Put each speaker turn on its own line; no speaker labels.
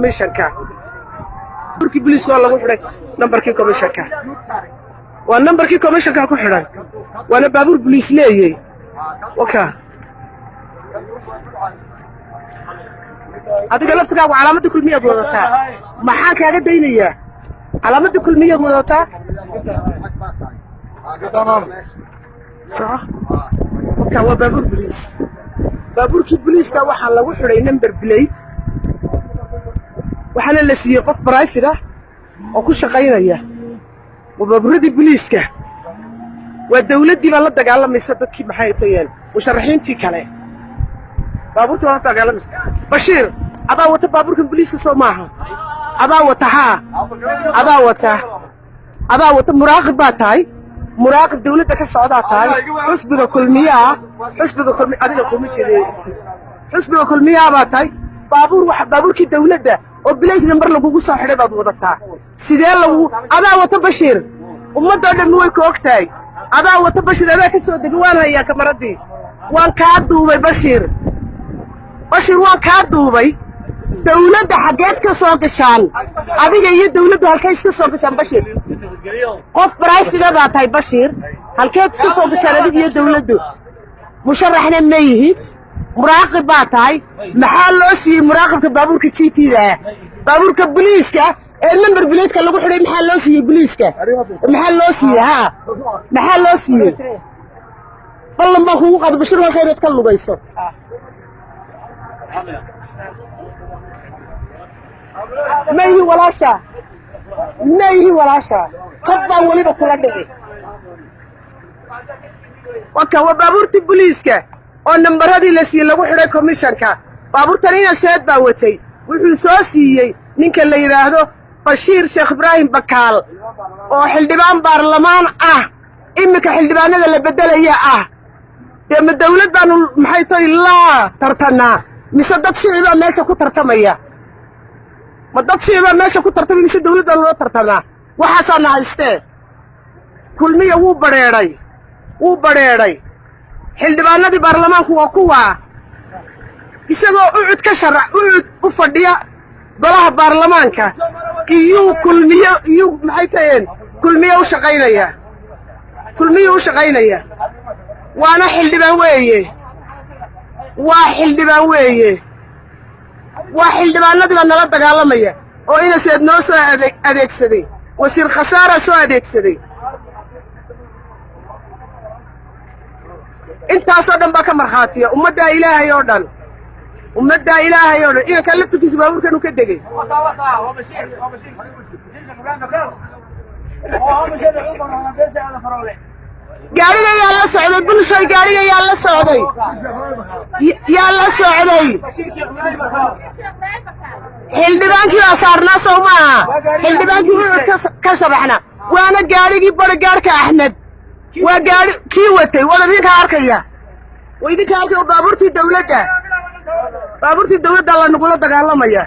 Komishanka, baabuurkii booliiska oo lagu xidhay nambarkii komishanka, waa nambarkii komishanka ku xidhan, waana baabuur boliis leeyey. Waka adiga laftigaagu calaamadda Kulmiyaad wadataa. Maxaan kaaga daynayaa? Calaamadda Kulmiyaad wadataa. Soco. Waka waa baabuur boliis. Baabuurkii boliiska waxaa lagu xidhay number plate, waxaana la siiyey qof private ah oo ku shaqaynaya. Waa baabuuradii boliiska. Waa dawladdii baa la dagaalamaysa dadkii, maxay tayeen, musharaxiintii kale. Baabuurtii baa la dagaalamaysa. Bashiir, adaa wata baabuurkan boliiska, soo maaha? Adaa wata? Haa, adaa wata, adaa wata. Muraaqib baa tahay, muraaqib dawladda ka socdaa tahay. Xusbiga Kulmiyaa, xusbiga Kulmi adiga kuma jeedeysi. Xusbiga Kulmiyaa baa tahay. Baabuur waxa baabuurkii dawladda oo plate number lagugu soo xidhay baad wadataa. Sidee lagu adaa wata, Bashiir? Ummaddoo dhammi way ku og tahay. Adaa wata, Bashiir, adaa ka soo degay. Waan hayaa kamaradii, waan kaa duubay, Bashiir. Bashiir, waan kaa duubay. Dawladda xaggeed ka soo gashaan? Adiga iyo dawladdu halkay iska soo gashaan, Bashiir? Qof private baa tahay, Bashiir. Halkeed iska soo gashaan adiga iyo dawladdu? Musharaxna ma yihid, muraaqib baa tahay. Maxaa loo siiyey muraaqibka baabuurka GT-da ah, baabuurka boliiska ee number plate-ka lagu xidhay? Maxaa loo siiyey boliiska? Maxaa loo siiyey? Haa, maxaa loo siiyey? Ballan baan kugu qaada, Bashiir, halka inaad ka lugayso. Ma ihi walaasha, ma ihi walaasha. Kab baan weliba kula dhici. Waka waa baabuurtii boliiska oo nambaradii la siiyey lagu xidhay komishanka. Baabuurtan ina seed baa watay. Wuxuu soo siiyey ninka la yidhaahdo Bashiir Sheekh Ibraahim Bakaal, oo xildhibaan baarlamaan ah, iminka xildhibaanada la beddelaya ah. Dee ma dawlad baanu, maxay tahay, laa tartanaa, mise dad shicibaa meesha ku tartamaya? Ma dad shicibaa meesha ku tartamaya, mise dawlad baanu la tartanaa? Waxaasaana haystee. Kulmiya wuu badheedhay, wuu badheedhay. Xildhibaanadii baarlamaanku waa kuwaa. Isagoo UCID ka sharax, UCID u fadhiya golaha baarlamaanka, iyuu Kulmiye, iyuu, maxay taheen, Kulmiye u shaqaynaya, Kulmiye u shaqaynaya. Waana xildhibaan weeye, waa xildhibaan weeye. Waa xildhibaanadii baa nala dagaalamaya oo inaseed noo soo adeegsaday, wasiir Khasaara soo adeegsaday. Intaasoo dhan baa ka markhaatiya, ummaddaa Ilaahay oo dhan, ummaddaa Ilaahay oo dhan. Inankaa laftirkiisa baabuurkan uu ka degay. Gaariga yaa la socday, bulshoy? Gaariga yaa la socday? Yaa la socday? Xildhibaankii baa saarnaa, sow maaha? Xildhibaankii UCID ka sharaxna. Waana gaadhigii bodyguard-ka Axmed, waa gaadhi kii watay. Waa idinkaa arkaya, waa idinkaa arkaya. Baabuurtii dawladda, baabuurtii dawladda lanagula dagaalamaya.